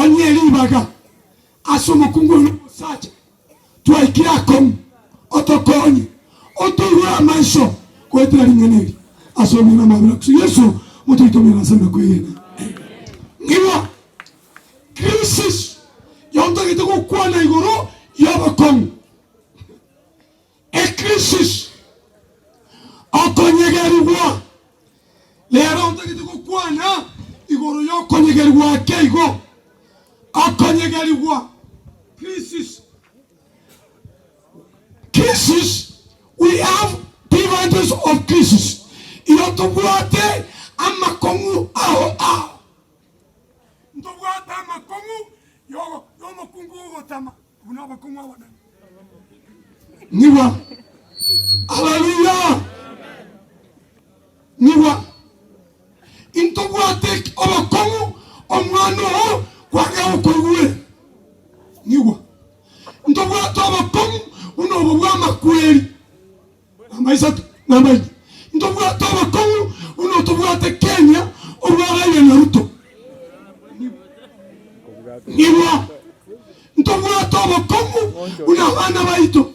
Onye ribaga ase omokungu oyo na omosacha twaikire akong'u, otokonye, otoigure amaiso goetera ring'ana eri ase obuya na amabera a Kristo Yeso, motoitomere ase na kwegena. Amen. Ng'igwa crisis yontagete gokwana igoro y'obokong'u. Ecrisis, okonyegerigwa. Rero ntagete gokwana igoro y'okonyegerigwa ake igo. Okonyegerigwa, crisis. Crisis, we have differences of crisis. Igo tobwate amakong'u ao ao. Ntobwate amakong'u y'omokungu ogotama. Buna abakong'u abanene. Ng'igwa. Haleluya! Ng'igwa. Intobwate obokong'u omwana oo kwang'ea gokoigwera. Ng'igwa. Ntobwate obokong'u buna obo bw'amakweri. Namba isato, namba inye. Ntobwate obokong'u buna otobwate Kenya obwa Raila na Ruto. Ng'igwa. Ntobwate obokong'u buna abana baito.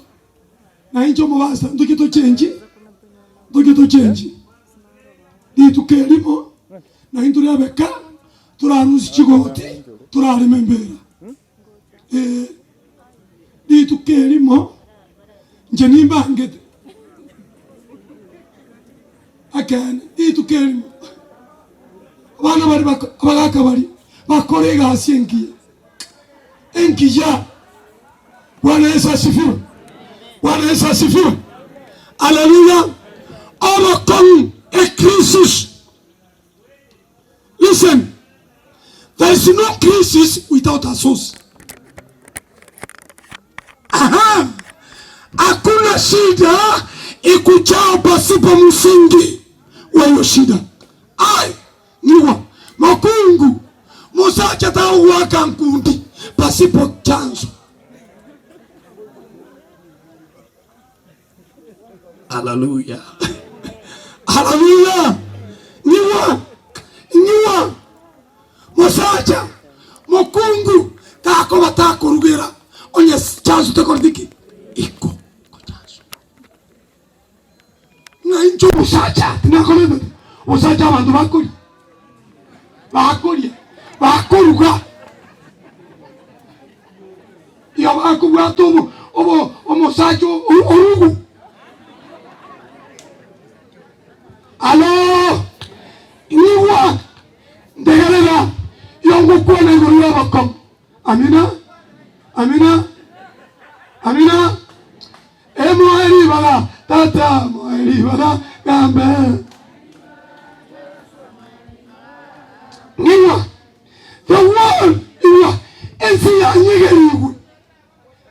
Na inche omobasa ntoche tochenchi, ntoche tochenchi rituko erimo, na intwe Rebecca torarusie chigoti torareme embera. Ee, rituko erimo inche nimbangete, ekeene, rituko erimo abana baria bako abagaka baria bakore egasi engiya, engiya. Bwana Yesu asifiwe! Bwana Yesu asifiwe! Haleluya! Obokong'u, ecrisis. Listen, there is no crisis without a source. Aha, hakuna shida ikuchao pasipo msingi wa hiyo shida. Ai, niwa mokungu musacha tauwaka nkundi pasipo chanzo. Haleluya. Haleluya. Nyua. Nyua. Mosacha mokungu takoba takorugera onye chanso tekoreti ki iko iko chanso. Ng'a inche omosacha tinakorete omosacha abanto bakoria bakoria bakoruga Igo bakobwata obo obo omosacha orugu. Alo, igwa, ntegerera, igo ngokwana igoro y'obokong'u. Amina, amina, amina. Emoe ribaga, tata, moe ribaga, gambe. Ng'igwa. The world, igwa, ense yanyegerigwe.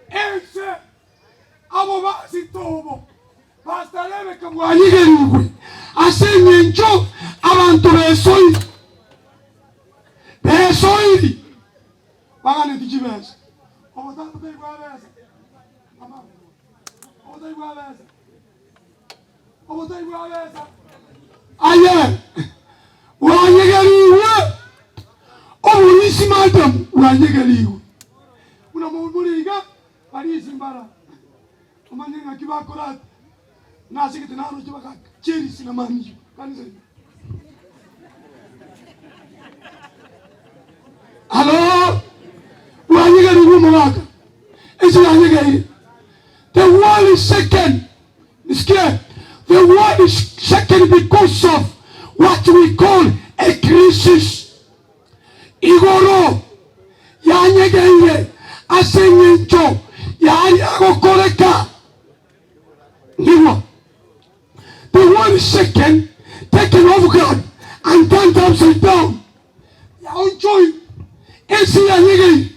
Ense, abo basito obo, Pastor Rebecca bwanyegerigwe ase eng'encho abanto besoiri, besoiri baganeti chibesa. Obosacha tari bwa besa, mama, obotari bwa besa, obotari bwa besa. Aye bwanyegerigwe oborisi madam bwanyegerigwe buna more iga barisi mbara omanye ng'aki bakora nase gete naroche bagaka cherisi na Man U kanisa ime Alo bwanyegerigwe omogaka ense yanyegeire the world is shaken Nisikie, the world is shaken because of what we call a crisis. Igoro yanyegeire ase eng'encho yaria agokoreka. Nigwa. The world is shaken, taken off guard, and turned upside down. Yaonchoirwe, ense yanyegeire,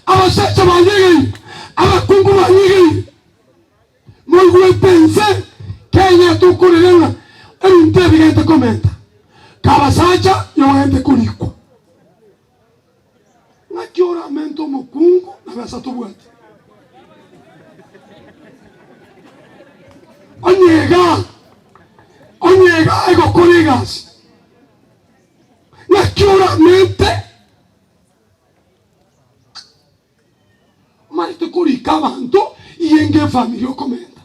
abasacha banyegeire, abakungu banyegeire. Moigwete inse Kenya tokorera ng'a ebinto ebi gente komenta, kabasacha yogente korikwa. Ng'aki oramente omokungu na besa tobwati? Onye igaa, onye igaa egokora egasi, ng'aki oramente? Onyarete korika abanto iyenge efamiri okomenta.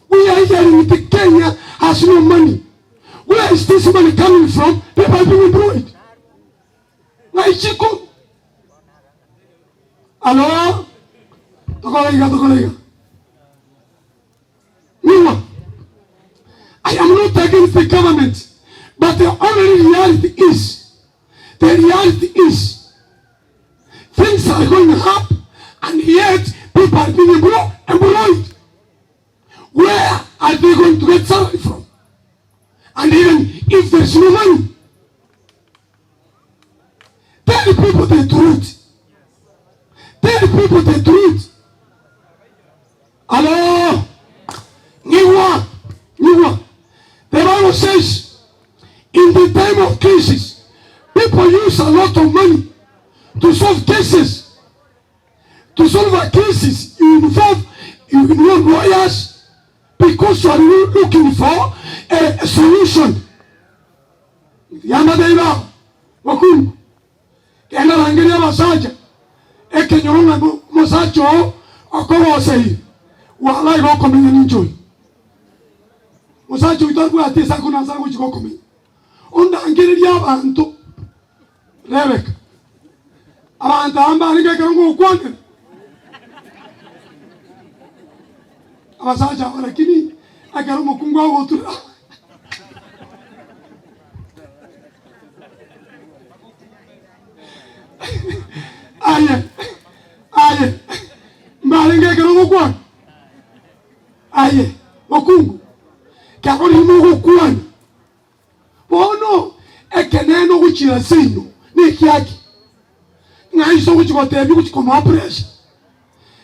We are hearing it Kenya has no money. Where is this money coming from? People are being employed. Ng'ai chiko? Alo? Tokore iga, tokore iga. Nigo. I am not against the government, but the only reality is, the reality is, things are going up and yet people are being employed. Where are they going to get salary from? And even if there is no money, tell the people the truth. Tell the people the truth. Alo, ng'igwa, ng'igwa. The Bible says, in the time of crisis, people use a lot of money to solve cases. To solve a cases, you involve, you involve lawyers because you are looking for a solution. Yamabeira bakungu Genda rangeria abasacha ekenyoro ng'a omosacha oo okogoseire, walai gokomenya ninche oyo. Mosacha oyio tabwati esaku na ase agochia gokomenya. Ondangererie abanto, Rebeka, abanto aba mbarenge ekero ngokwanera abasacha aba, lakini ekero omokungu agoturera. Aye, aye, mbarenge ekero ogokwana? Aye, mokungu, kero rimo ogokwana. Bono ekeneene ogochia ase inwe nekiaki, ng'a inse ogochia gotebia ogochia komoa pressure,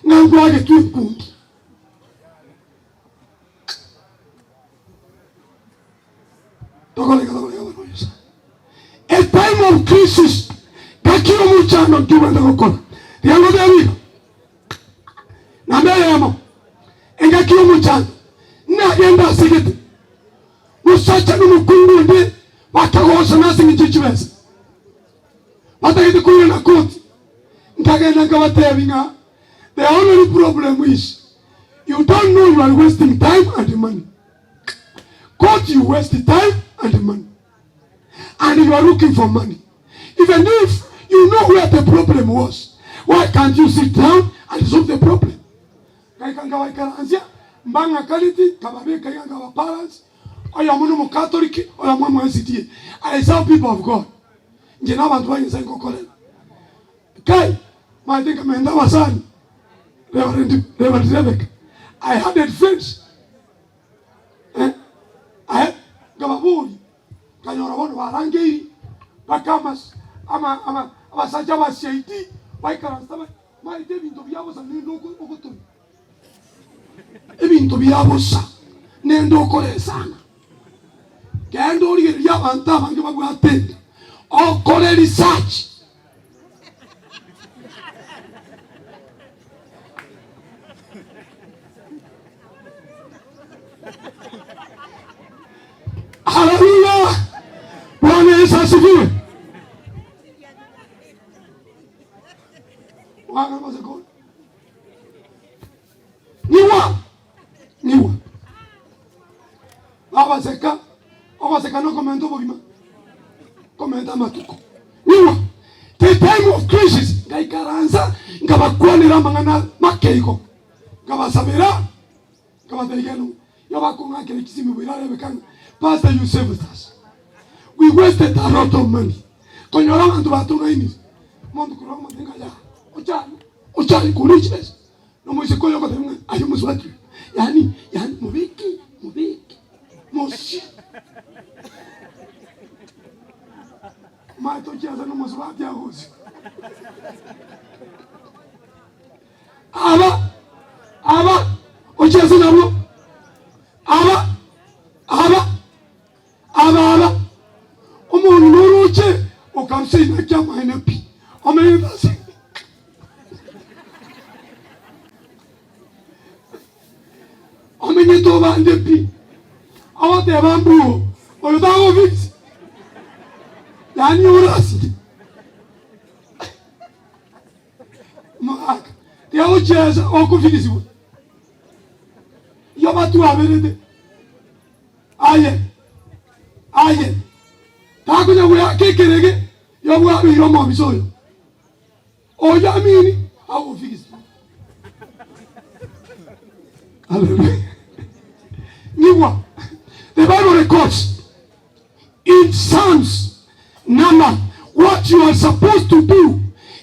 ng'a nkwagetwe enkundi. Tokoreka tokoreka abana ba Nyasae. A time of crisis, gaki omochando nki obwenerete gokora? Riango tebi iga, namba eyemo, engaki y'omochando nagende ase gete, mosacha na omokungu onde bakagosana ase eng'encho ye chibesa, batagete koirana koti, nkagenda nkabatebi ng'a the only problem is you don't know you are wasting time and money. Court you waste time and money and you are looking for money even if you know where the problem was why can't you sit down and solve the problem ngaika nkabaikaransia mbang'akaneti nkababeka iga nkaba balance oyomo na omokatoliki oyomo omo SDA I serve people of God inche na abanto ba Nyasaye ngokorera kai maete nkamenta abasani Reverend Reverend Rebecca I had a friends Eh, aye nkababoria, nkanyora bono barangeiri mpaka amas, ama, ama, abasacha ba CID baikaransa ba, maete ebinto bia bosa nende oko, ogotoria. Ebinto bia bosa nende okoresana. Genda origererie abanto abange babwate enda, okore research. Haleluya! Bwana Yesu asifiwe. Niwa niwa babaseka ogoseka nokomenta obogima komenta amatuko niwa the time of crisis ngaikaransa nkabakwanera amang'ana make igo nkabasabera nkabatebia no yo bakong'akera chisimi boira arebeka ng'a pastor you saved us we wasted a lot of money konyora abanto batong'ainire omonto korwa omonto ng'a ya ochari ochari kore chibesa Nomoiseke oyo ogoteba ng'a aye omosubati oyo, yaani yaani mobeke mobeke mosie. Omanyete ochiasa na omosubati agosia. Aba aba ochiase nabwo aba aba aba aba omong'ina oroche okarusia inaki amaene pi omenyete ase Omenyete obande pi, ogoteba mbuo oyo tagofix, yaani orasire. Ogochiesa okofigisigwa. Iyo batwaberete. Aye, aye, takonya goeaka ekerege, iyo bwabeire omobisa oyo. Oyo amini agofigisigwa. Hallelujah. Nyigwa. The Bible records in Psalms number what you are supposed to do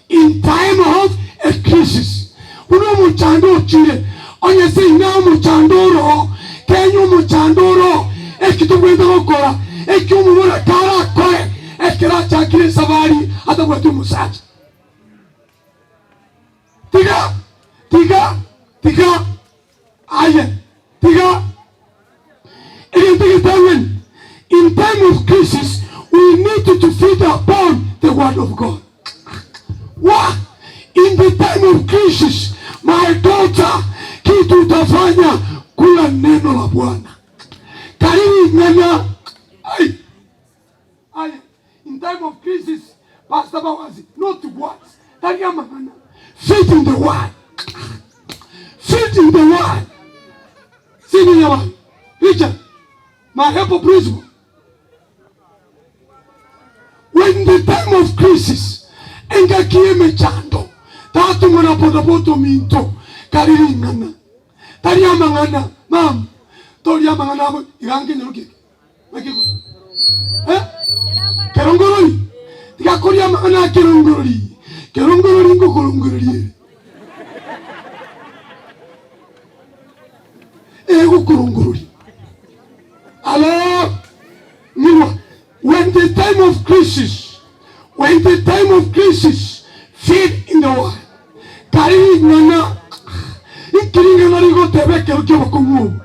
in time of a crisis. Buna omochando ochire, onye seino omochando oroo, kenya omochando oroo, eki tobwenerete gokora, eki omomura karakore ekero achakire esabari atabwati omosacha. Tiga, tiga, tiga, aye, tiga. Egento egetang'ani, in time of crisis we need to feed upon the word of God. Wa! In the time of crisis, my daughter, kitu utafanya kula neno la Bwana. Kari ring'ana. Ai. Aye, in time of crisis, Pastor Bawazi, not words, tari amang'ana. Feed in the word. Feed in the word. Senior Nyabayo, Richard, my help principal. When the time of crisis, engaki y'emechando, tata omwana bodaboda ominto, kari ring'ana. Tari amang'ana, mama, tori amang'ana abo, iga nkenyaroki eke. Naki Eh? Kerongorori, tiga koria amang'ana a kerongorori, kerongorori ngokorongorori ere. Egokorongorori. Alo, nyigwa, when the time of crisis, when the time of crisis, feed in the word. Kari ring'ana, inki ring'ana rigoteba ekero ki'obokong'u obo?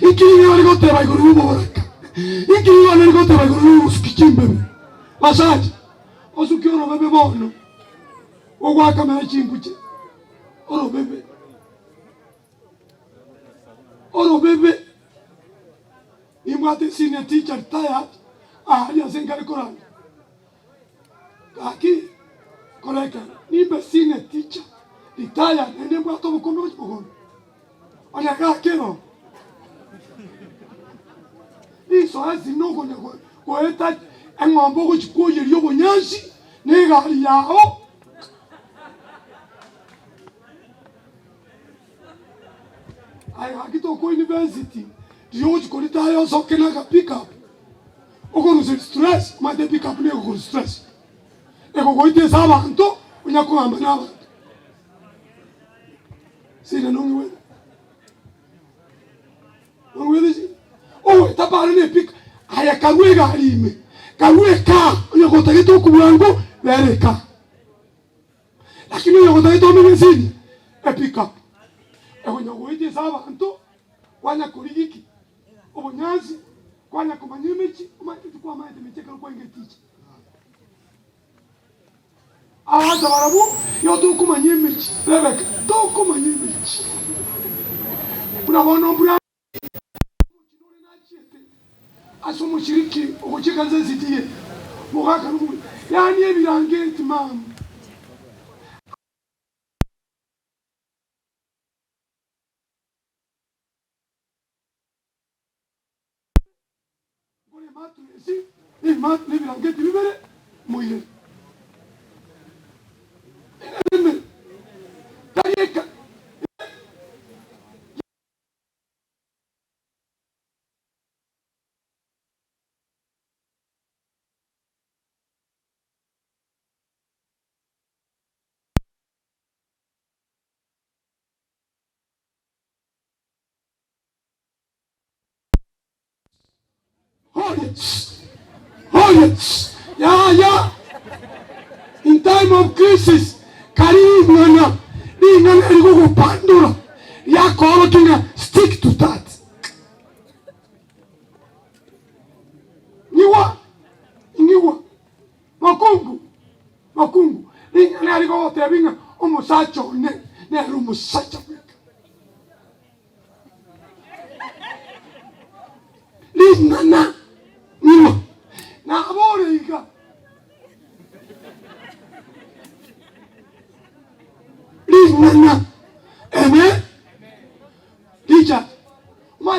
Inki ring'ana rigoteba igoro y'oboboraka? Inki ring'ana rigoteba igoro y'ogosukia chimbebe? Basacha, osukie orobebe bono, ogwakamera chinguche, orobebe, orobebe. Nimbwate senior teacher retired aaria ase nkare korandia. Gaki koreka nimbe senior teacher retired naende mbwate obokombe gochia mogondo. Onye gaki ero risoesi nokonya goeta eng'ombe ogochia kwoyeria obonyansi na egari yao. Aye gaki tokwa university riria ogochia koritaya osoke na aka pick up okoruseria stress omanyete epick up nigo ekokorusia stress ekogoita ase abanto onya kogamba na abanto sina nong'igwete nong'igwete chi ogoeta paro na epick aye karue egari ime karue ekaa onye gotagete okobua bera ekaa. Lakini oyo gotagete omenye ensini, epick up egonya goetia ase abanto, kwanya korigia ki? Obonyansi, kwanya komanya emechie, omanyete tikwamaete emechie ekero kwainga eticha. Abanto barabwo igo tokomanya emechie, Rebecca, tokomanya emechie. Buna bono mbura. Omochie nore nachiete ase omoshiriki ogochia ekanisa ensiti ye mogaka nomoguya, yaani ebirangeti mama. Nkore ematuresi nebirangeti bibere moirere. Inareme tari eka. Yaya, in time of crisis, kari ring'ana, ring'ana rigogopandora, riakoorokia ng'a stick to that. Ng'igwa, ng'igwa, mokungu, mokungu, ring'ana rigogotebia ng'a omosacha one nere omosacha bweka. Ring'ana ng'igwa, nabore iga. Ring'ana.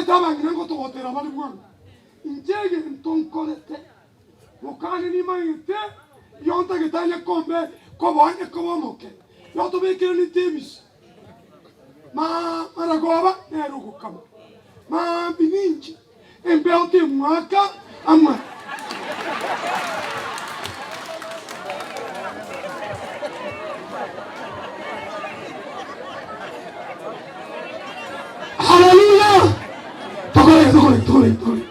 Omanyete abang'ina ngotogotera bare bwango, Inche egento nkorete, mokane nimanyete igo ntagete aye kombe koba onye koba omoke, igo tobekeranete ebisa. Maragoba nere ogokama, maambia ninche embeo temwaka amwe. Haleluya! Tokore, tokore, tokore, tokore.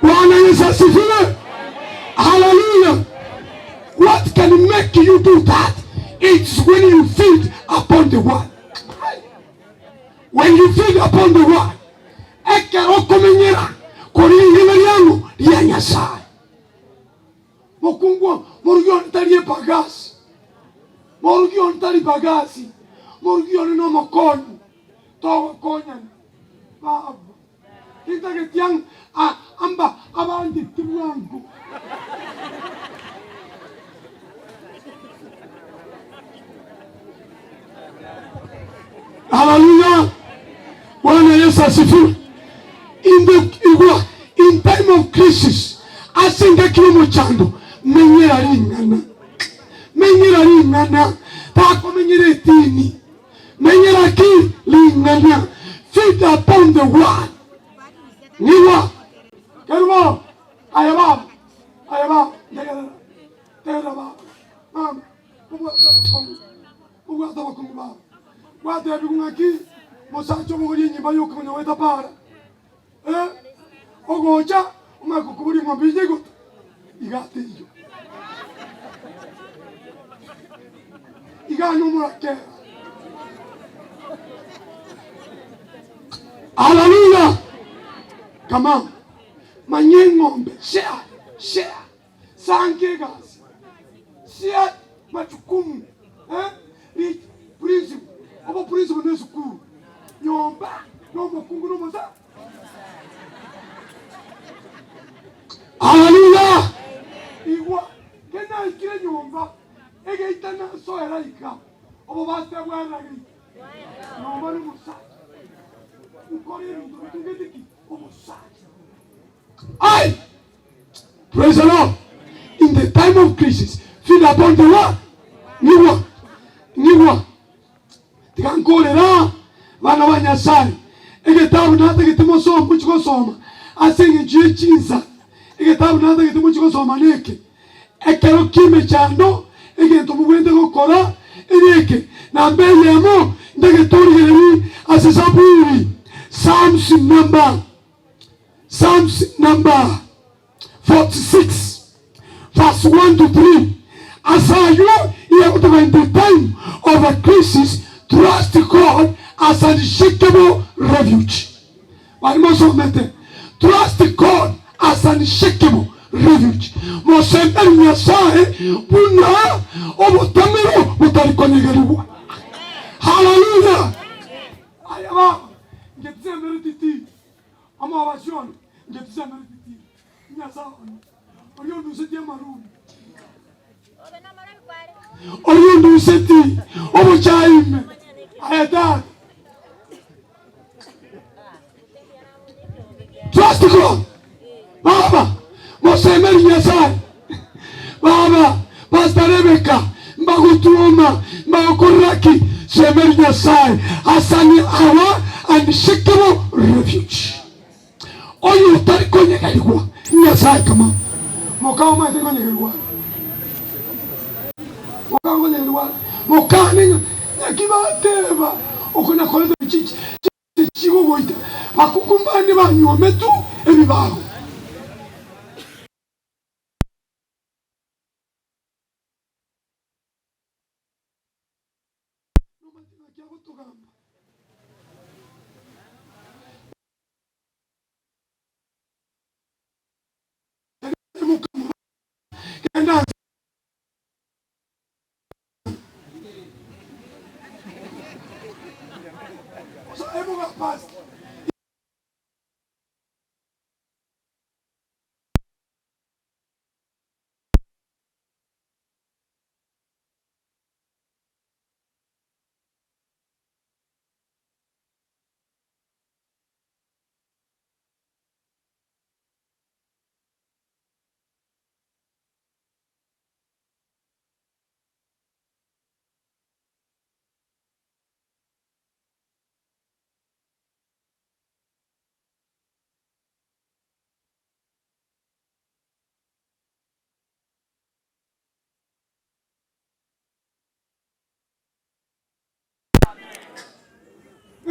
Bwana Yesu asifiwe. Hallelujah. What can make you do that? It's when you feed upon the word. When you feed upon the word. Ekero okomenyera kori ring'ana riang'o ria Nyasaye. Mokungu morugi one tari epagasi. Morugi one tari bagasi. Morugi one nomokonyi. Togokonyana. Baba. Tintageti ang'a amba abangeti bwango. Haleluya! Bwana Yesu asifiwe. In the, igwa, in time of crisis, ase engaki y'omochando, menyera ring'ana, menyera ring'ana, takomenyera etini. Menyera ki ring'ana, feed upon the word. Ng'igwa kerubo aye baba, aye baba, ntegerera, ntegerera baba, mama, obwate obokong'u, obwate obokong'u baba. Gwatebiwu ng'aki mosacha obogorie enyimba yokonya goeta para, eh, ogocha omanye kokoboria eng'ombe eyio igota, iga teiyo. Iga nomorakera. Haleluya! Kama manya eng'ombe, share, share, sanka egasi, share majukumu, eh, ri principle, obo principle ne esukuru, nyomba, nomokungu nomosa. Haleluya! Igwa, kenaikire nyomba, Egeita nasoera iga, obobaso bwarera geita, nyomba nomosacha, nkore ebinto bitungete ki? Omosacha. Ai! Praise the Lord. In the time of crisis, feed upon the word. Ng'igwa, ng'igwa. Tiga nkorera bana ba Nyasaye egetabu natagete mosome mochie gosoma ase eng'encho ye chinsa. Egetabu natagete mochie gosoma neke, Ekero ki'emechando egento mobwenerete gokora neke. Namba eyemo ntagete origererie ase Zaburi, Psalms number, Psalms number 46 verse 1 to 3, Ase ayio iyagotoka in the time of a crisis trust God as an unshakable refuge. Baria mosomete, trust God as an unshakable refuge, mosemeri Nyasae buna obotamero botari konyegerigwa. Haleluya! Aye baba, inche tisemereti ti. Omobasi one, inche tisemereti ti. Nyasae one, oria ondusetie amarumi, oria ondusetie obochai ime, aye Tata. Trust God. Baba, mosemeri Nyasae. Baba, Pastor Rebecca, mbagotuoma, mbagokorera ki? Semeri Nyasae, asani our unshakable refuge. Oyo otari konyegerigwa Nyasae kama moka omanyete konyegerigwa are. Moka nkonyegerigwa are. Mokane ng'a naki bateba okonya koreta ebichichi chigogoita bakukumbane banyuometu ebibago. Nomanyete ng'aki agotogamba. Genda ase.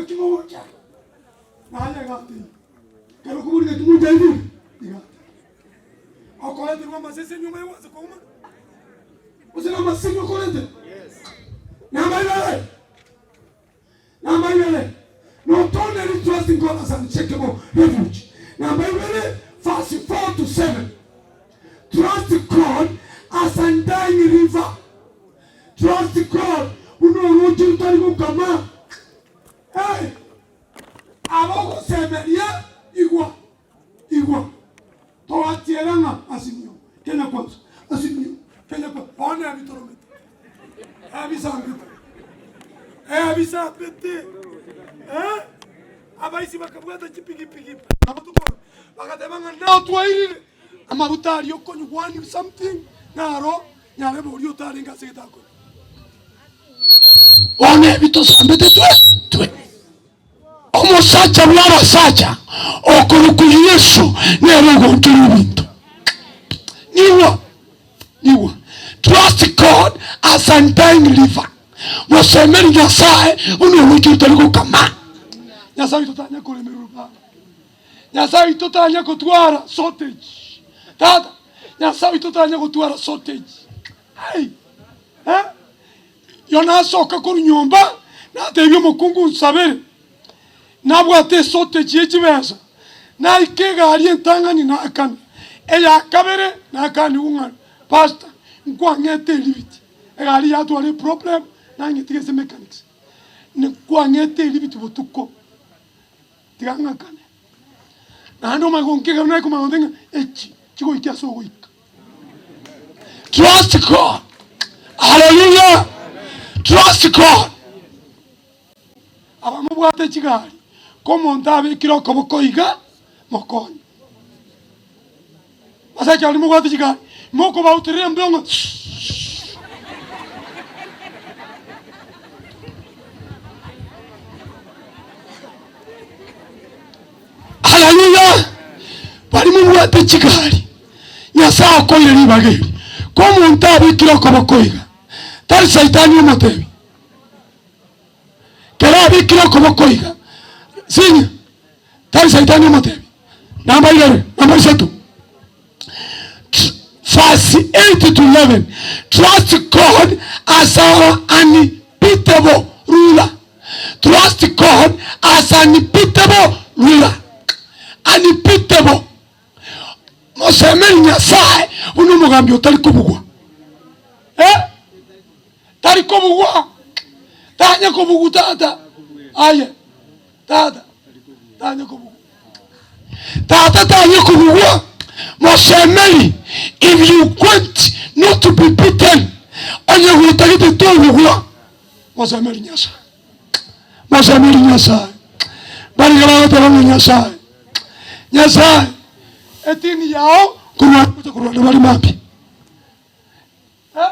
Naki mogocha? Naye iga ateiyo. Ekero okobori gaki monto aigure, iga ateiyo. Okoreterwa amasese nyuma y'ogwansa kouma. Gose namaseseni okoretera? Namba ibere. Namba ibere, not only trusting God as an unshakable refuge. Namba ibere, verse 4 to 7. Trust God as undying river. Trust God buna oroche rotari gokama. Hey, abagosemeria igwa igwa togatiera ng'a asinio Kenya kwanza asinio Kenya kwanza bono ebitoromete ebisambete ebisambete eh abaisi bakabwata chipigipigi amatuko bagateba ng'a nao twairire amaguta aria okonywa one something naro nyarebe oria otarenge ase getakonywa bono ebi tosambete twe twe Omosacha bw'abasacha okorokwa Yeso nere ogonchora ebinto. Nigwa, nigwa. Trust God as undying river. Mosemeri Nyasae buna oroche rotari gokama. Nyasae oito tanya koremerwa baba. Nyasae oito tanya gotwara shortage. Tata, Nyasae oito tanya gotwara shortage. Hey, eh? Yona asoka korwa nyomba, natebia omokungu, Nsabere, nabwate esoteji ye chibesa, naike egari entang'ani naakane, eya kabere naakanigwe ng'a pastor, nkwang'ete eribiti, egari yatwara eproblem, nang'etige ase mechanics, nkwang'ete eribiti botuko, tiga ng'akane. Naende omanye gonkegera naye komanya gontebia ng'a echi chigoikia ase ogoika. Trust God. Hallelujah. Trust God. Abamobwate chigari, ko omonto abekire okoboko iga, mokonye. Asacha baria mobwate chigari, mokobauterera embeo ng'a Haleluya! Baria mobwate chigari, Nyasae okoire ribaga eri, ko omonto abekire okoboko iga, tari Saitani omotebi. Kero abekire okoboko iga, sinya, tari Saitani omotebi. Namba ibere, namba isato. Verse 8 to 11, Trust God as our unbeatable ruler. Trust God as unbeatable ruler. Unbeatable. Mosemeri Nyasae buna omogambi otari kobugwa. Eh? Tari kobugwa. Tanya kobugwa tata. Aye. Tata. Tanya kobugwa. Tata tanya kobugwa. Mosemeri if you want not to be beaten. Onye gotagete tobugwa. Mosemeri Nyasae. Mosemeri Nyasae. Barenge bagoteba ng'a Nyasae, Nyasae, etini yao korwa gocha korwana bari mambia. Eh,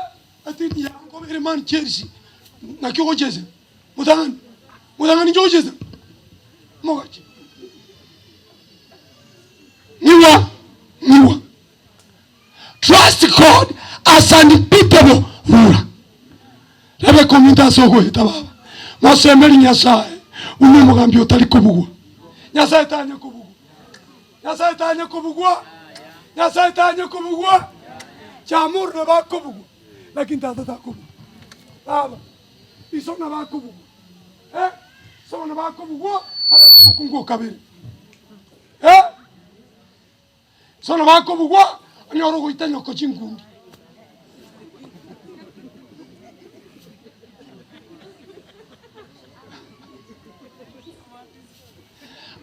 etini yao nkoba ere man Chelsea. Naki ogochesa? Motang'ani, motang'ani inche ogochesa? Mogache. Ng'iwa, ng'iwa. Trust God as unbeatable ruler. Rebeka ominto ase ogoeta baba. Mosemeri Nyasae buna omogambi otari kobugwa. Nyasae tanya kobugwa. Nyasae tanya kobugwa. Nyasae tanya kobugwa. Chamuru nabo akobugwa. Lakini tata takobugwa. Baba, iso nabo akobugwa. Eh? Iso nabo akobugwa, arete omokungu okabere. Eh? Sono bakobugwa, onyore ogoita nyoko chinkundi.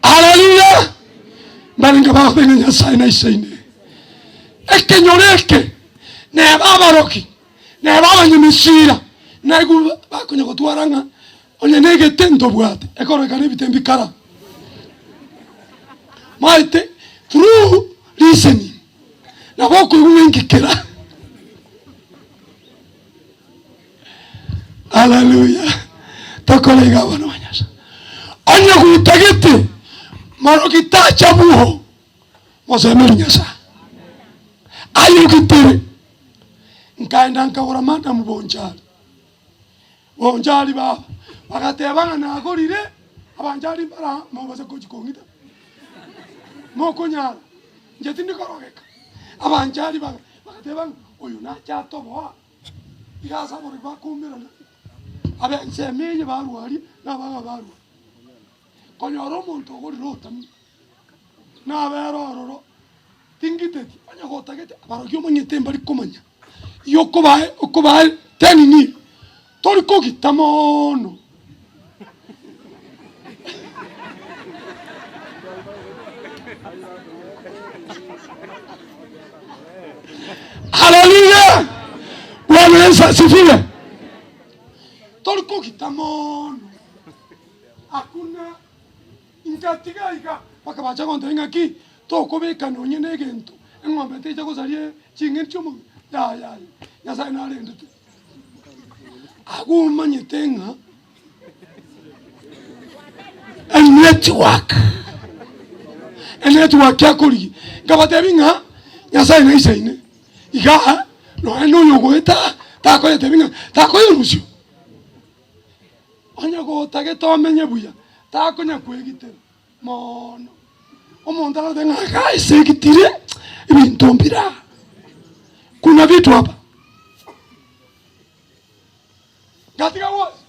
Haleluya! Mbarenge bagoteba ng'a Nyasaye naisaine. Ekenyoro eke neba abaroki, neba abanyamesira, naigwe bakonya gotwara ng'a onye negete ntobwate, ekororekana ebite mbikara. Maete through listening nabo okoigwa ng'a inki kera. Haleluya. Tokore iga abana ba Nyasae. Onye gotagete maroki tacha buho mosemeri Nyasae. Ayogitere. Nkaenda nkagora madam Bonchari. Bonchari baba bagateba ng'a nagorire. Abanchari mbare aa mobase gochi kong'ita, mokonyara, inche tindi korogeka. Abanchari baga bagateba ng'a oyo nache atoboa, iga ase abarogi bakoumerana, abe ensemo eye barwaria na abana barwa. Konyora omonto ogorire otamia, nabere ororo, tingiteti, onye gotagete abarogi omanyete mbari komanya, igo okobae okobae tenini, tori kogita moono. Haleluya! Bwana Yesu asifiwe. Tori kogita mono. Hakuna Ingatiga iga, bakabacha gontebia ng'aki tokobeka nonye negento eng'ombe techa gosaria ching'eni chi'omong'ina. Yaya yaya, Nyasae narendete. Agwo omanyete ng'a enetwork, enetwork akorigia. Nkabatebia ng'a Nyasae naisaine igaa nonye na oyogoeta takoyetebia ng'a takoyerusia. Onye gotagete omenye buya, takonya kwegitera mono. Omonto aratebe ng'a igaa ase egitire ebinto mbire aa, kuna vitu hapa. Ngatiga gwonsi,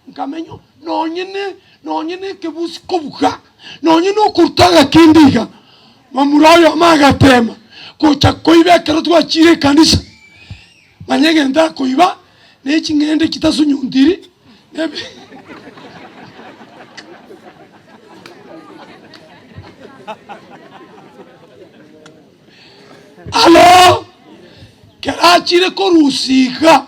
nkamenya nonye ne nonye na ekebusi kobuga, nonye na okoruta agakindi iga, momura oyomo agatema gocha koiba ekero twachire ekanisa, manya egento akoiba. Ne ching'ende chitasunyuntiri, nebi Alo! Kero achire korusia iga,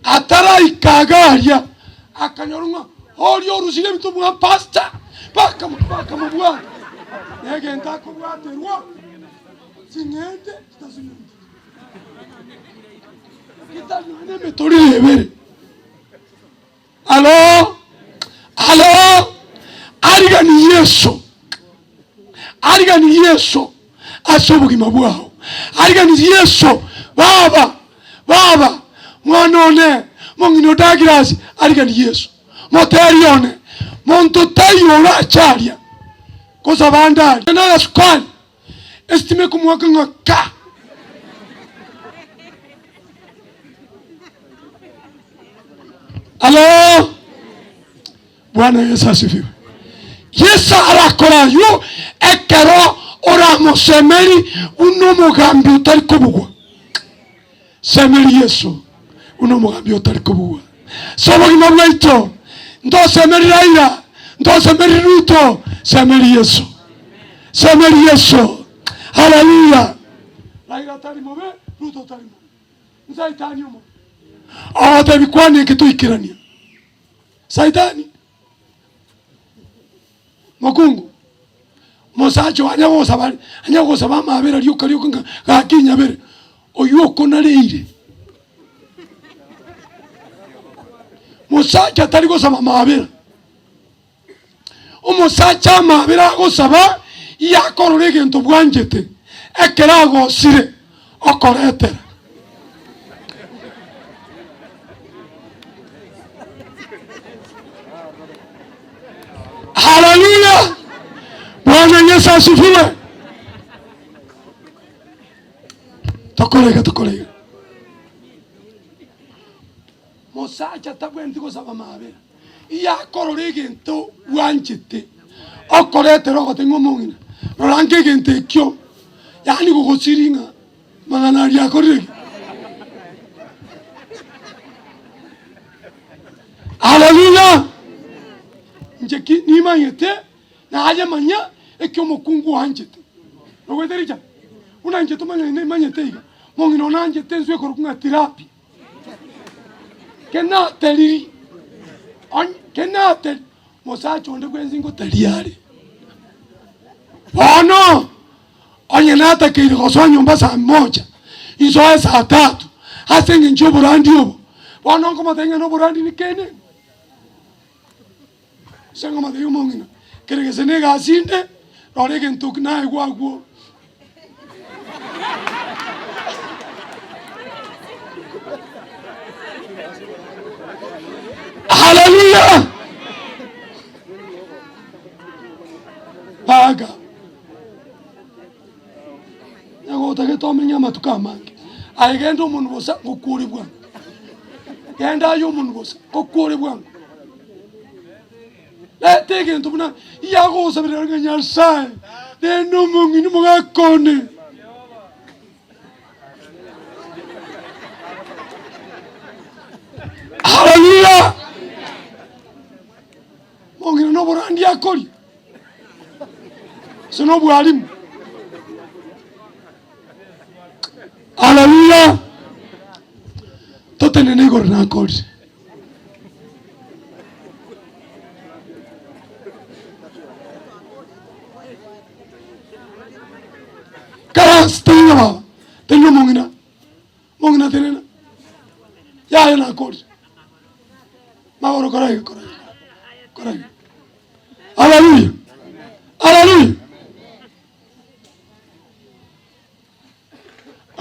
ataraika iga aria, akanyora ng'a oria orusirie ebinto bwa pastor, bakamo bakamobwata, na egento akobwaterwa, ching'ende chitasunyuntiri. Getari nonya nemetorero ebere. Alo! Alo! Arigani Yeso, arigani Yeso ase obogima bwao, arigani Yeso, baba, baba, mwana one, mong'ina o Douglas, arigani Yeso, moteri one, monto taiyo orache aria gosaba ande aria na agasukari. Esitima ekomoaka ng'a ka. Alo! Bwana Yesu asifiwe. Yesu arakore aywo ekero oramosemeri buna omogambi otari kobugwa. Semeri Yesu buna omogambi otari kobugwa. Ase obogima bwaito ntosemeri Raila, ntosemeri Ruto, semeri Yesu. Semeri Yesu. Haleluya. Raila tari mobe, Ruto tari mobe. Nsaitani omobe. Ogotebi kwana eke toikerania. Saitani. Mokungu, mosacha oo anya gosaba anya gosaba amabera rioka rioka ng'a gaki inyabere, oywo okonareire. Mosacha tari gosaba mabera, omosacha amabera agosaba iyakorora egento bwanchete, ekero agosire okoretera. Haleluya! Bwana Yesu asifiwe. Tokore iga, tokore iga. Mosacha tabwenereti gosaba mabera, iyakorora egento bwanchete, okoretera ogote ng'a omong'ina, rora nka egento ekio, yaani gogosiri ng'a mang'ana aria akorire ki? Haleluya! Inche ki nimanyete, naye manya eki omokungu oanchete. Nogwete richa? Buna inche tomanyane nimanyete iga, mong'ina one anchete enswe ekorokwa ng'a tilapia. Kenateriri, onye kenateri, mosacha onde bwensi ngoteria are. Bono, onye natakeire gosoa nyomba saa moja, insoe saa tatu, ase eng'encho y'oborandi obo, bono nkomotebia ng'a noborandi nikene. Ase nkomotebia omong'ina, kere gese na egasi inde, rora egento eki naegwa agwo. Haleluya! amatuko amange. Aye genda omonwe bosa, ngokwore bwango. Genda aye omonwe bosa, ngokwore bwango. Reta egento buna yagosaberera ng'a Nyasae, rende omong'ina omogaka one. Haleluya! Omong'ina noborandi akoria, gose nobwalimu. Haleluya! Totenene igoro nakorire. Karansi tenena baba, tenena omong'ina, omong'ina tenena, yaya nakorire, magoro kora iga kora iga kora iga. Haleluya, haleluya.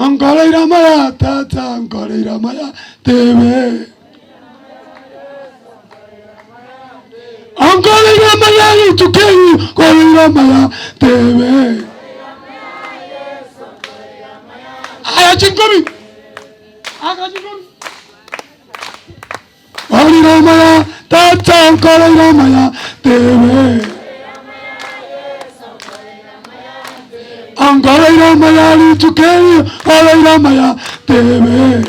Nkoreire amaya tata, nkoreire amaya tebe. Nkoreire amaya rituko eri, nkoreire amaya tebe. Aya chinkobi, aka chinkobi. Nkoreire amaya tata, nkoreire amaya tebe. Ankoreire amaya rituko eri, nkoreire amaya tebe.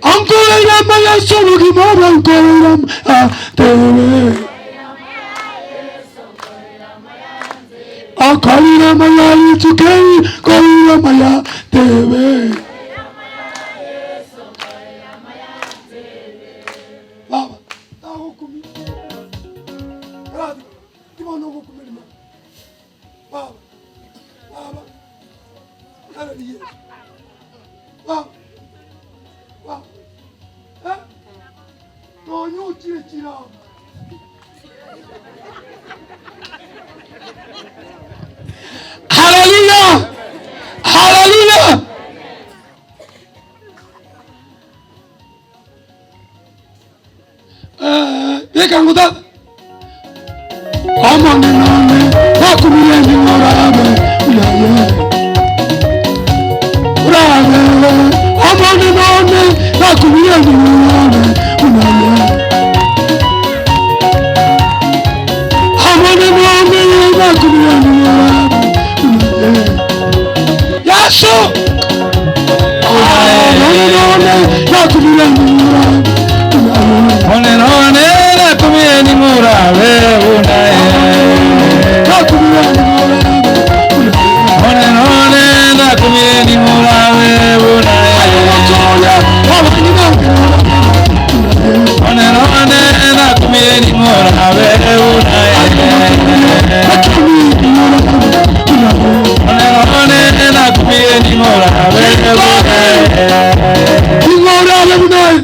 Ankoreire amaya ase obogima obo, nkoreire amaya tebe. Akorire amaya rituko eri, nkoreire amaya tebe. Baba, tagokumia. Karati, tibono ogokumia rimana. Baba, baba, nare Yesu. Baba, baba, eh? Nonya ochire chirama. Haleluya! Haleluya! Beka ngo tata Omonene one nakumire ning'o orabe buna aye orabe Omonene one nakumire ning'o orabe buna aye Omonene one nakumire ning'o orabe buna aye Yeso Omonene one nakumire ning'o orabe buna aye Omonene one nakumire ning'o orabe buna aye Nakumire ning'o orabe buna aye Omonene one nakumire ning'o orabe buna aye Omotoria abang'ina Omonene one nakumire ning'o orabe buna aye Omonene one nakumire ning'o orabe buna aye Ning'o orabe buna aye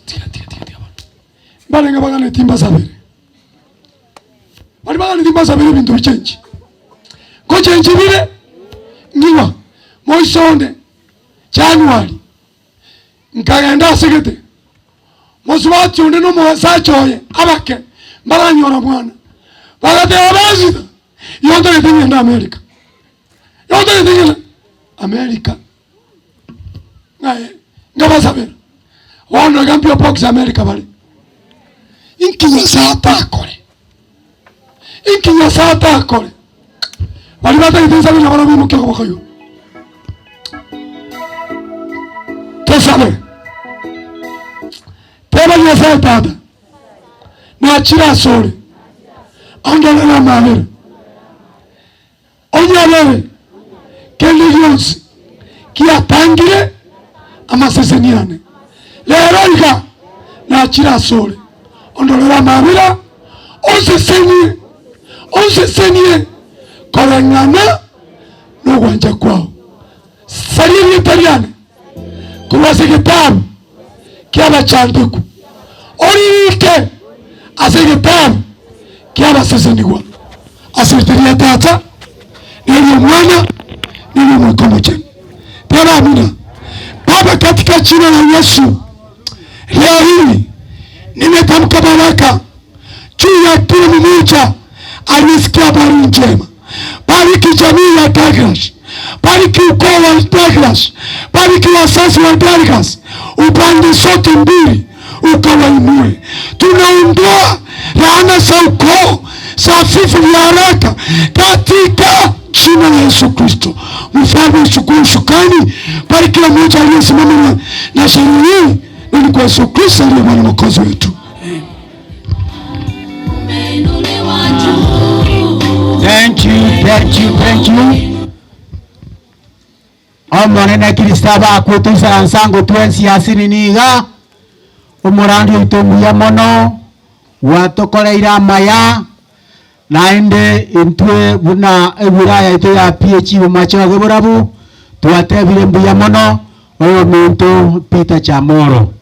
Tiga, tiga, tiga, tiga bono. Mbarenge baganetie mbasabere. Baria baganetie mbasabere ebinto bichenchi. Ngochenchi bire, ng'igwa, moiso onde, January, nkagenda ase gete, mosubati onde na omosacha oye abake, mbaranyora mwana. Bagateba Pastor, igo ntagete ng'ende America. Igo ntagete ng'ende America. Ng'aye nkabasabera, bono iga P.O. Box America bare. Inki Nyasae atakore? Inki Nyasae atakore? Baria batagete nsabe nabarabwo imokia okoboko igoro. Tosabe. Teba Nyasae Tata, nachire asore, ondorere amabera. Onyarore kende gionsi giatangire amaseseni ane. Rero iga nachire asore, ondorere amabera, onsesenie, onsesenie koreng'ana nogwancha kwao. Saria erieta riane korwa ase egetabu ki'abachandeku, oririike ase egetabu ki'abasesenigwa, ase erieta ria Tata, na eri'Omwana, na eri'Omoika Omochenu. Teba amina. Baba, katika jina la Yesu, leo hii nimetamka baraka juu ya. Bariki kila mmoja aliyesikia habari njema. Bariki jamii ya Douglas, bariki ukoo wa Douglas, bariki wazazi wa Douglas, upande zote mbili ukawainue. Tunaondoa laana za ukoo za vifo vya haraka katika jina la Yesu Kristo. Mfalme, uchukue usukani, bariki kila mmoja aliyesimama na sherehe hii, na ni kwa Yesu Kristo aliye Bwana Mwokozi wetu. Thank you, thank you, thank you. Omonene Kristo abakwe toisaransa ngo twensi ase niga omorandi oito mbuya mono gwatokoreire amaya naende intwe buna ebura yaito ya PH bomachoge borabu twatebire mbuya mono oyo omonto Peter Chamoro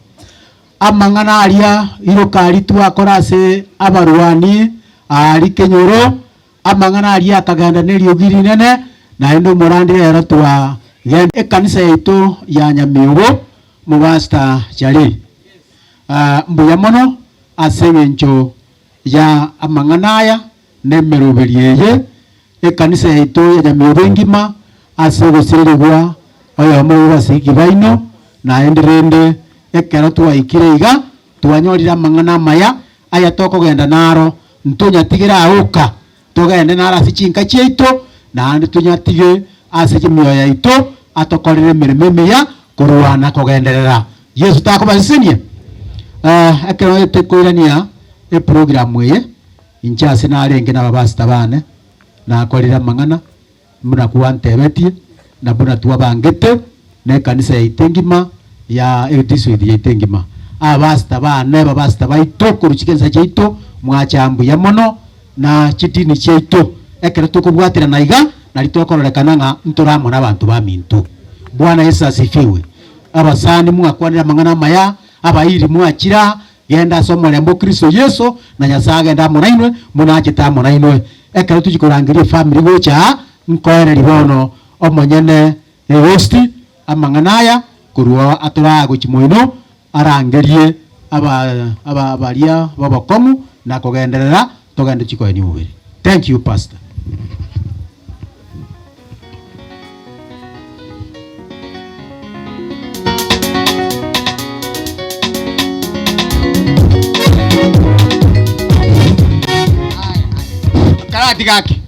amang'ana aria irokari twakora ase abarwani ari kenyoro amang'ana aria akagenda na eriogi rinene naende omorandi rero twagenda ekanisa yaito ya Nyamiobo mobasta Chari mbuya mono ase eng'encho ya amang'ana aya na emeroberi eye ekanisa yaito ya Nyamiobo engima ase ogosirerigwa oyomo bwa baino naende rende ekero twaikire iga twanyorire amang'ana amaya aya tokogenda naro ntonyatigere aoka togende naro ase chinka chiaito naende tonyatige ase chimioyo yaito atokorere emeremo emiya korwana kogenderera Yesu takobasesenia ekero tokoirania eprogram eye inche ase narenge na ababasita bane nakorire amang'ana buna kwantebetie na buna twabangete na ekanisa yaito engima ya edistrict yaito engima abasita bane ababasita baito korwa chikanisa chiaito mwacha mbuya mono na chidini chiaito ekero tokobwaterana iga nari tokororekana ng'a ntoramona abanto baminto. Bwana Yesu asifiwe. Abasani mwakwanire amang'ana amaya abairi mwachira genda ase omorembe o Kristo Yesu na Nyasaye agende amo nainwe munachete amo nainwe. Ekero tochikorangeria efamiri gocha aa nkoereria bono omonyene ehosti amang'ana aya korwa atoraa gochia moino arangerie aba aba baria ba obokong'u na kogenderera togende chikoenia omobere. Thank you pastor. Karati gaki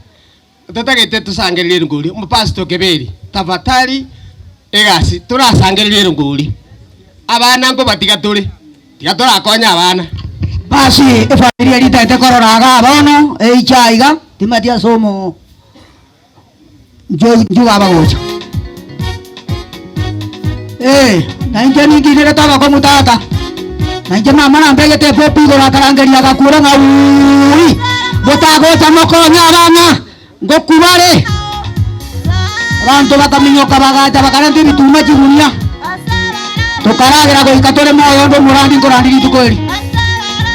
totagete tosangererie erongori omopastor Keberi tafadhali egasi torasangererie erongori abana nkobatiga tore tiga torakonya abana. Basi efamilia eria etaete korora iga bono eiche aiga timati ase omo ncho ncho babagocha. Eh, na inche ninkinerete abakong'u tata. Na inche mama nambegete epopi igoro akarangeria agakura ng'a wuuii, botagocha mokonye abana, ngokwa bare. Abanto bakaminyoka bagacha bakarenta ebituma chigunia, tokaragera goika tore moyo onde omorandi nkorandi rituko eri.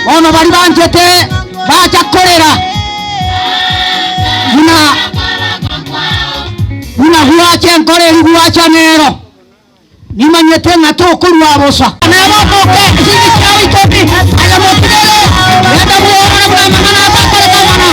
Bono baria banchete bacha korera buna buna gwacha enkoro eri gwacha nero. Nimanyete ng'a tokorua bosa. Neba omoke esegi chiao ikomi, aye motigere, genda bworore buna amang'ana atakoreka mono.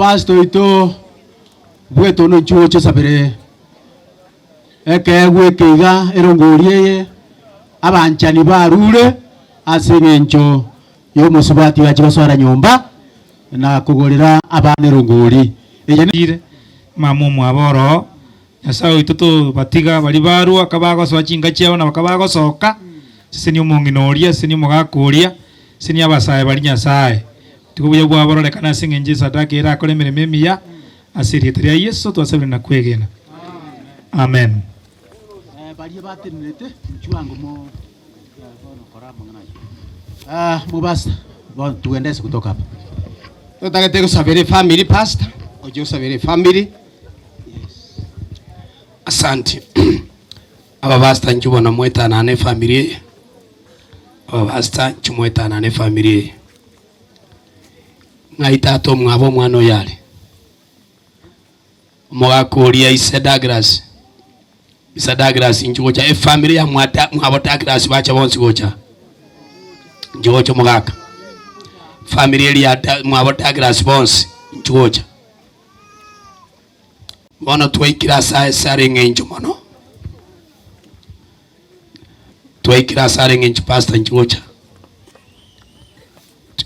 Omopastor oito bw'etono inchuo oche osabere ekeegwa eke iga erongori eye, abanchani barure ase eng'encho y'omosubati oachie gosoera nyomba na kogorera abana erongori eye. Ire, mama omwabo oroo, Nyasae oito tobatiga baria barua kabagosoa chinka chiabo na bakabagosoka, sesenia omong'ina oria, sesenia omogaka oria, sesenia abasae baria Nyasae. Tiga obuya bwabo bororekane ase engencho y'esadaka erakore emeremo emiya, ase erieta ria Yeso twasabire na kwegena. Amen. Baria batenenerete inchuo ango mo bono kora amang'ana ayio. Ah, mobasa, bono tuendese kutoka hapa. Totagete gosabera efamiri pastor, oche osabere efamiri. Asante. Abapastor inchuo bono mwetanane efamiri eye, abapastor inchuo mwetanane efamiri eye. Ng'ai tata omwabo omwana oyo are? Omogaka oria ise Douglas, ise Douglas inchuo gocha efamiri ya mwa mwabo Douglas bache bonsi gocha, inchuo gocha omogaka. Efamiri eria ya Da mwabo Douglas bonsi inchuo gocha. Bono twaikire ase ase are eng'encho mono, twaikire ase are eng'encho pastor inche gocha,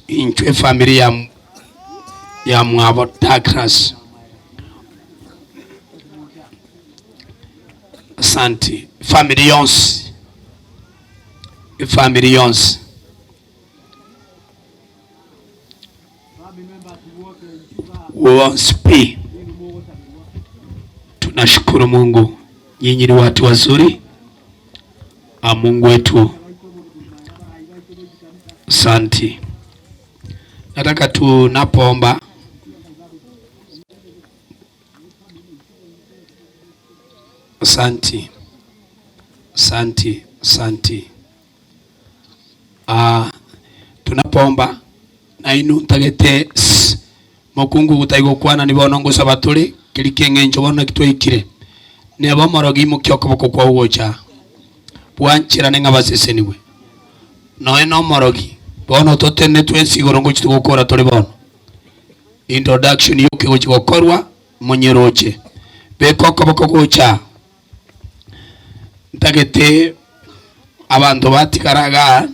intwe efamiri ya ya mwabo Douglas, asanti, efamiri yonsi, efamiri yonsi. Wonsi pi. Tunashukuru Mungu, nyinyi ni watu wazuri. A Mungu wetu, asanti. Nataka tunapoomba asanti, asanti, asanti. Ah, tunapoomba nainwe ntagete s mokungu gotari gokwana ni bono ngosaba tore keri keng'encho bono naki twaikire neba omorogi imokia okoboko kwao gocha bwancherane ng'a basesenigwe noe na omorogi bono totenene twensi igoro ngochi togokora tore bono introduction yoka egochi gokorwa monyeroche beka okoboko gocha. Ntagete abanto batigara igaa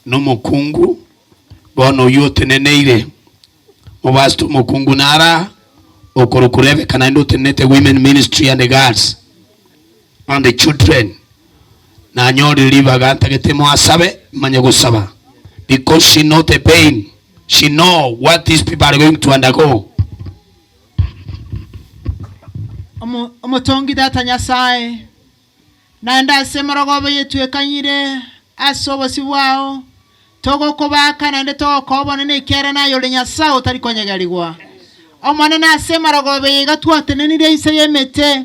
nomokungu bono oyio oteneneire mobasete omokungu naro aa okorokwa Rebecca naende otenenete women ministry and girls and the children nanyorire ribaga ntagete moasabe manye gosaba because she know the pain she know what these people are going to undergo. Omotongi Tata Nyasae, naende ase emorogoba eye twekanyire ase obosio bwao, togokobaaka naende togokoa obonene ekiagera naye ore Nyasae otari konyegerigwa. Omonene ase emorogoba eye iga twatenenire inse y'emete,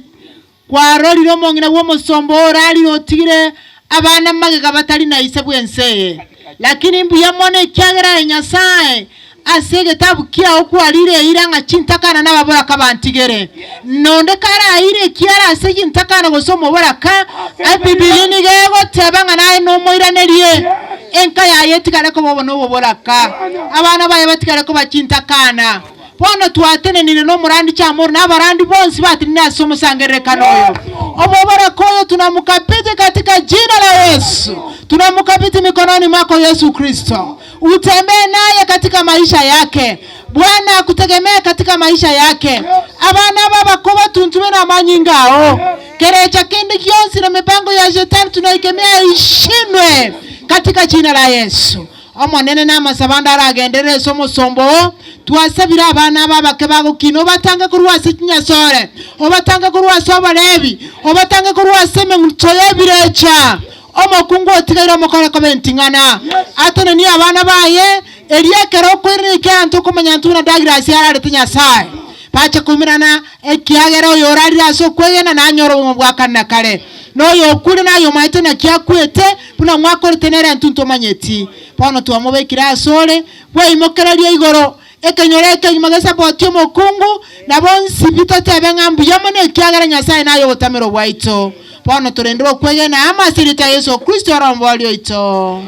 Kwarorire omong'ina bw'omosomba oo orarire otigire abana magega batari na ise bw'ense eye. Lakini mbuya mono ekiagera aye Nyasae, ase egetabu kiao kwarire eira ng'a chintakana nababoraka bantigere. Nonde karaire ekiara ase chintakana gose omoboraka, Ebibilia nigo egoteba ng'a naye nomoiranerie, enka yaye etigare koba obo noboboraka, abana baye batigare koba chintakana. Bono twatenenire nomorandi Chamori na abarandi bonsi batenenire ase omosangererekano oyo. Omoboraka oyo tunamukabidhi katika jina la Yesu. Tunamukabidhi mikononi mwako Yesu Kristo. Utembee naye katika maisha yake. Bwana akutegemee katika maisha yake. Abana aba abakoba tuntume namanyinga ao. Kerecha kende gionsi na mipango ya shetani tunaikemea ishinwe katika jina la Yesu. Omonene namasabo ande aragenderere ase omosomba oo, twasabire abana aba abake bagokina, obatange korwa ase chinyasore, obatange korwa ase oborebi, obatange korwa ase emeng'uto y'ebirecha. Omokungu otigaire omokore koba enting'ana, atenenie abana baye, erio ekero okoirana ekiagera ntokomanya intwe buna Douglas ararete Nyasae. Bache koumerana, ekiagera oyorarire ase okwegena nanyore obogima bwa kare na kare, na oyokure nayomaete naki akwete, buna mwakorete nere intwe ntomanyeti. Bono twamobekire asore, bweimokererie igoro, ekenyoro ekegima gesapotie omokungu, na bonsi pi totebe ng'a mbuya mono ekiagera Nyasae naye obotamero bwaito. Bono torendere okwegena amo ase erieta ria Yeso Kristo ore Omoboria oito.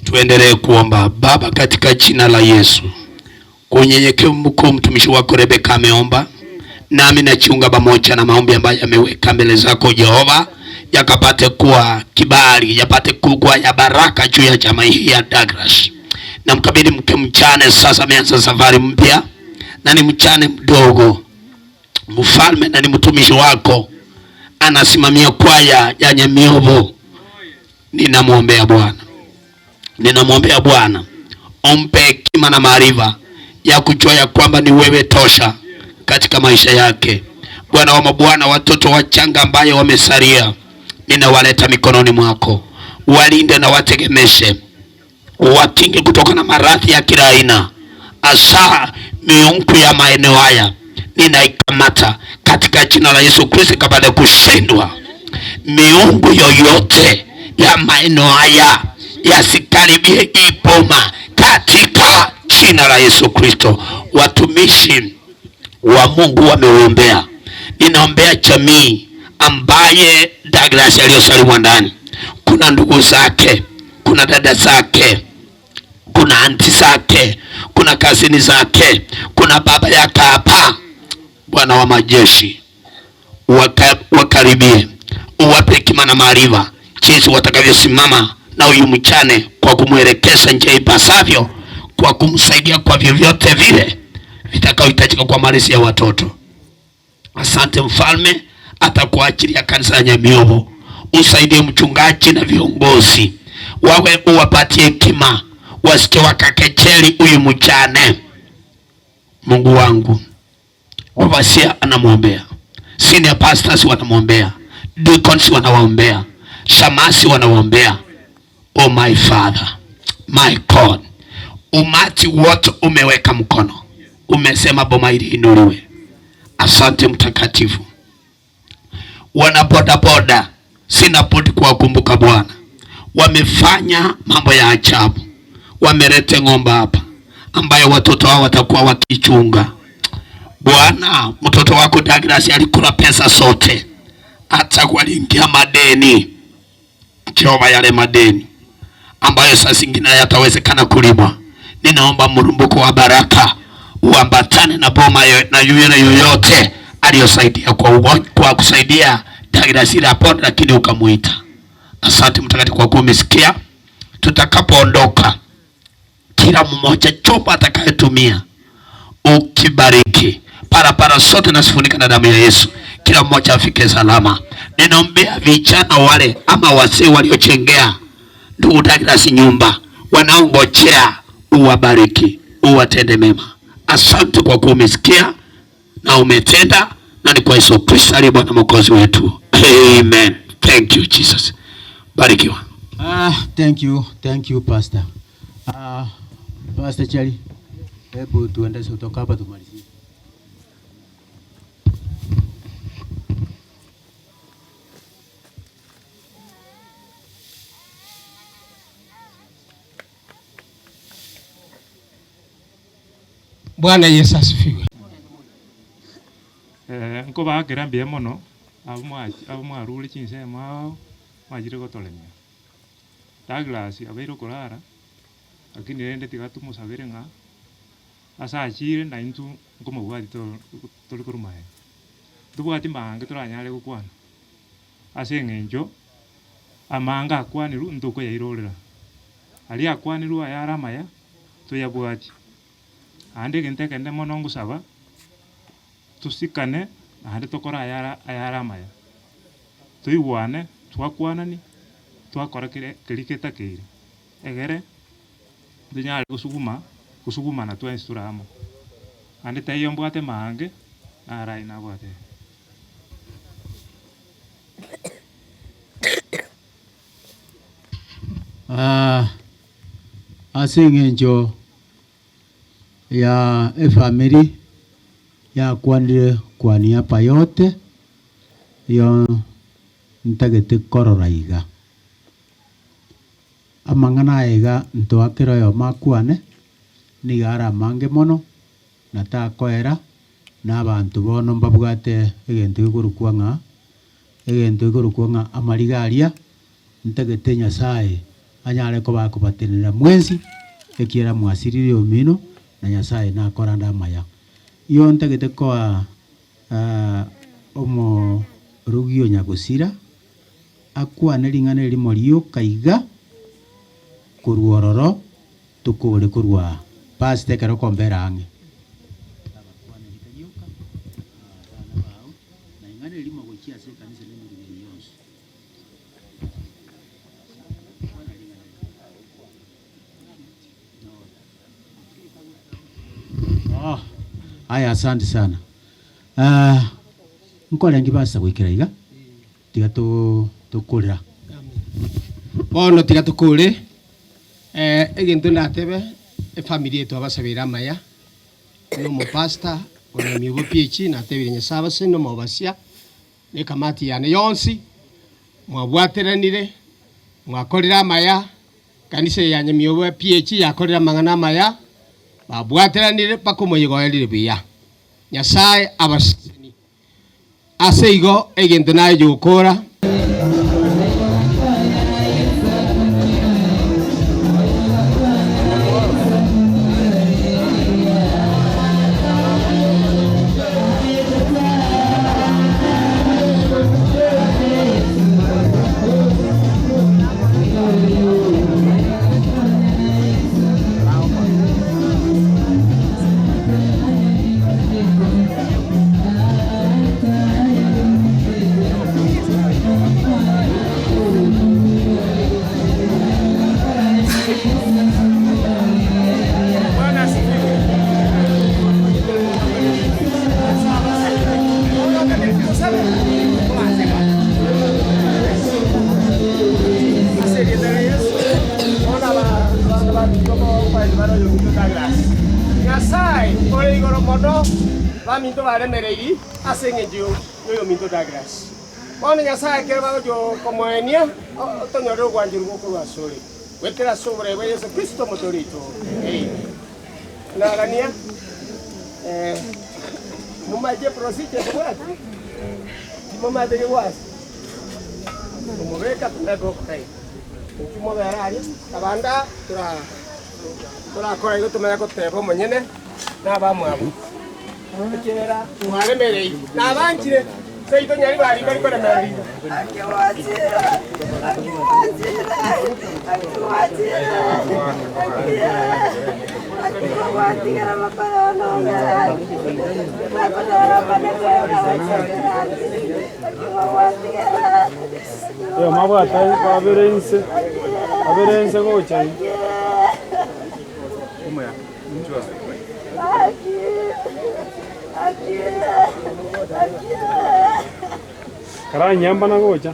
Tuendelee kuomba. Baba, katika jina la Yesu. Kwa unyenyekevu mkuu mtumishi wako Rebeka ameomba, nami najiunga pamoja na maombi ambayo yameweka mbele zako Jehova, yakapate kuwa kibali, yapate kuwa ya baraka juu ya jamaa hii ya Douglas. Namkabidhi mke mjane sasa, ameanza safari mpya na ni mjane mdogo mfalme, na ni mtumishi wako, anasimamia kwaya ya Nyamiobo. Ninamwombea Bwana, ninamwombea Bwana umpe hekima na maarifa ya kujua ya kwamba ni wewe tosha katika maisha yake. Bwana wa mabwana, watoto wachanga ambaye wamesalia ninawaleta mikononi mwako, walinde na wategemeshe, wakinge kutoka na maradhi ya kila aina, hasa miungu ya maeneo haya ninaikamata katika jina la Yesu Kristo, kapate kushindwa miungu yoyote ya maeneo haya yasikaribie ipoma katika jina la Yesu Kristo. Watumishi wa Mungu wameombea, ninaombea jamii ambaye Douglas aliyosalimwa ndani, kuna ndugu zake, kuna dada zake, kuna anti zake, kuna kazini zake, kuna baba yake hapa. Bwana wa majeshi waka, wakaribie, uwape hekima na maarifa jinsi watakavyosimama na huyu mchane kwa kumwelekeza njia ipasavyo, kwa kumsaidia kwa vyovyote vile vitakayohitajika kwa malezi ya watoto. Asante mfalme, hata kwa ajili ya kanisa la Nyamiobo, usaidie mchungaji na viongozi wawe, uwapatie hekima, wasije wakakecheli huyu mjane. Mungu wangu, overseer anamwombea, senior pastors wanamwombea, deacons wanawaombea, shamasi wanawaombea. Oh my father, my God, umati wote umeweka mkono, umesema boma hili inuliwe. Asante mtakatifu. Wana bodaboda, sina budi kuwakumbuka Bwana, wamefanya mambo ya ajabu, wamelete ng'ombe hapa ambayo watoto hao watakuwa wakichunga. Bwana, mtoto wako Douglas alikula pesa zote, hata waliingia madeni. Jehova, yale madeni ambayo saa zingine hayatawezekana kulipwa, ninaomba mrumbuko wa baraka uambatane na boma yo, na yule yoyote aliyosaidia kwa, ugon- kwa kusaidia Douglas ile apone, lakini ukamuita. Asante Mtakatifu kwa kuwa umesikia. Tutakapoondoka, kila mmoja chombo atakayetumia ukibariki barabara zote nasifunika na damu ya Yesu, kila mmoja afike salama. Ninaombea vijana wale ama wazee waliochengea ndugu Douglas nyumba, wanaongojea, uwabariki, uwatende mema. Asante kwa kuwa umesikia na umetenda, na ni kwa Yesu Kristo aliye Bwana Mwokozi wetu, amen. Thank you Jesus. Barikiwa. Ah, thank you, thank you pastor. Ah, Pastor Chali, hebu tuendeshe kutoka hapa tumalizie. Bwana Yesu asifiwe. Eh, nkobaakera mbuya mono abwo mwa- abwo mwarure chinsemo ao, mwachire gotoremia. Douglas abeire okorara, lakini rende tiga tomosabere ng'a ase achire na intwe nkomobwati to- tori korwa magega. Ntobwati maange toranyare gokwana, ase eng'encho amaange akwanirwe ntokoyairorera, aria akwanirwe ayare amaya, toyabwati. Naende egento ekende mono ngosaba, tosikane naende tokore ayare ayare amaya, toigwane, twakwanani, twakora kere keria getakeire, egere tonyare gosuguma gosugumana twensi tore amo. Naende taiyo mbwate maange, naro aywo nabwate. Ah, ase eng'encho ya efamiri yakwanire kwa niaba yote iyo ntagete korora iga. Amang'ana aya iga ntoa kera oyomo akwane, nigo are amange mono, na takoera, na abanto bono mbabwate egento gekorokwa ng'a egento gekorokwa ng'a amariga aria, ntagete Nyasaye anyare koba akobatenenera mwensi, ekiagera mwasirire omino. Na Nyasaye nakorande amaya. Iyo ntagete koa omorugi o nyagosira akwane ring'ana erimo rioka iga korwa ororo tokore korwa pastor ekero okombera ang'e. Abakwanerete rioka abana bao na ing'ana erimo gochia ase ekanisa na emeremo eye yonsi. Oh, aya asante sana. Ah, nkorengi basa goikera iga tiga to tokorera. Bono tiga tokore, egento ndatebe, efamiri eye twabasabeire amaya, buna omopastor onyomia obopiachi natebire Nyasae abasenie na omobasia, na ekamati yane yonsi, mwabwateranire, mwakorire amaya, Ekanisa eye ya Nyamiobo PAG yakorire amang'ana amaya, babwateranire mpaka omoyega oerire buya. Nyasae abasesenie. Ase igo egento naye gokora. Ase erieta ria Yeso, bono abana baminto bokwani bare oyominto Douglas. Nyasae ore igoro mono, baminto baremereiri ase engencho y'oyominto Douglas. Bono Nyasae ekero bagochia komoenia, otonyorere ogwancherwa gokorwa asore, goetera ase oborai bwa Yeso Kristo Omotoori oito. Amen. Nagania, momache procedure tobwate? Timomaete kegwasi? Omobeka tobeke okora iga. Inki mobere aria, abande tora torakora igo tomanye goteba omonyene na abamwabo. Ekiagera mwaremereiri, na abanchire seito nyari bari mbari koremererigwa. Oyomo abwate abere inse, abere inse gocha inse. Karanyamba na gocha.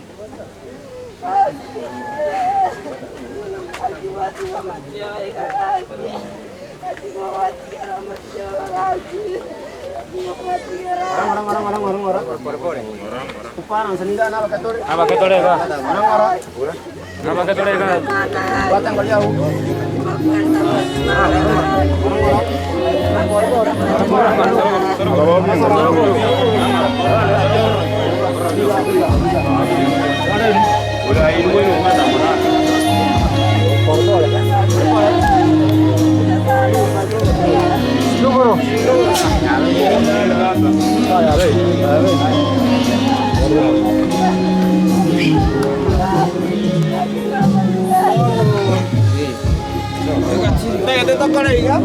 Ntagete tokore iga,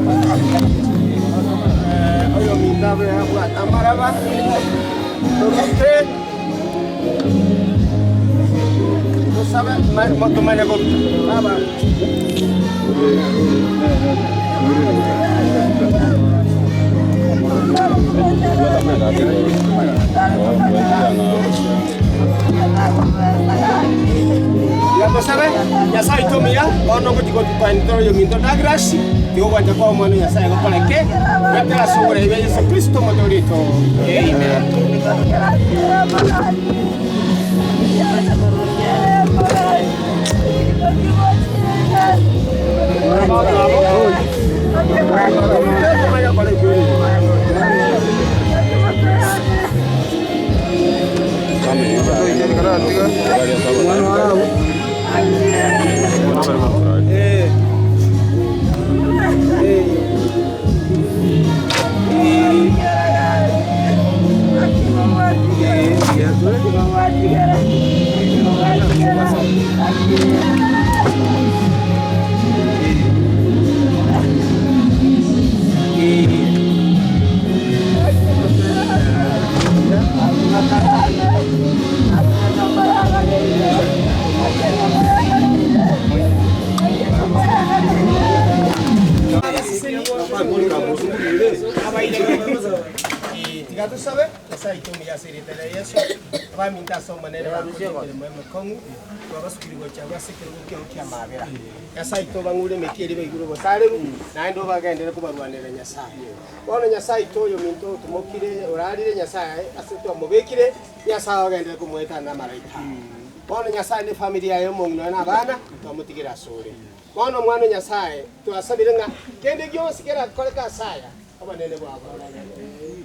oyominto abe abwate amaraba, torute, tosabe tomanye koruta. Baba. Tiga tosabe, Nyasae oito omuya, bono ogochia gotukwanetera oyominto Douglas, tiga ogwancha kwa Omwana o Nyasae gokoreke, goetera ase oborai bwa Yeso Kristo Omotoori oito. Amen. Tiga tosabe, Nyasae oito omuya ase erieta ria Yeso, abaminto ase Omonene bakorire emeremo emekong'u, twabasukire gocha agwo ase ekerogo kiao ki'amabera. Nyasae oito obang'ure emekia eria baigure obosareru, naende obagenderere kobarwanerera Nyasae. Bono Nyasae oito oyominto otomokire, orarire Nyasae ase twamobekire, Nyasae ogenderere komoetana namaraika aye. Bono Nyasae ne efamiri yaye omong'ina oye na abana, twamotigire asore. Bono Omwana o Nyasae, twasabire ng'a kende gionsi kerakoreke ase aya, Obonene bwabo.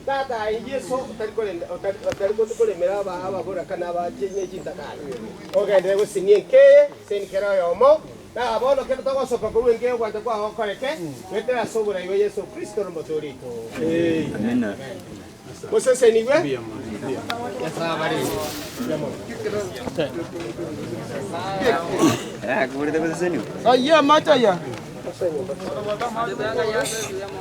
Tata aye Yeso otari korenda otari otari koremera aba ababoraka na abachenye chintakana, ogenderere gosenia enka eye seni kera oyomo, na bono kero togosoka korwa enka eye ogwancha kwao gokoreke, goetera ase oborai bwa Yeso Kristo nomotoori oito. Amen. Mosesenigwe. Nyasae abarende. Mbuya mono. Ayia amache aya.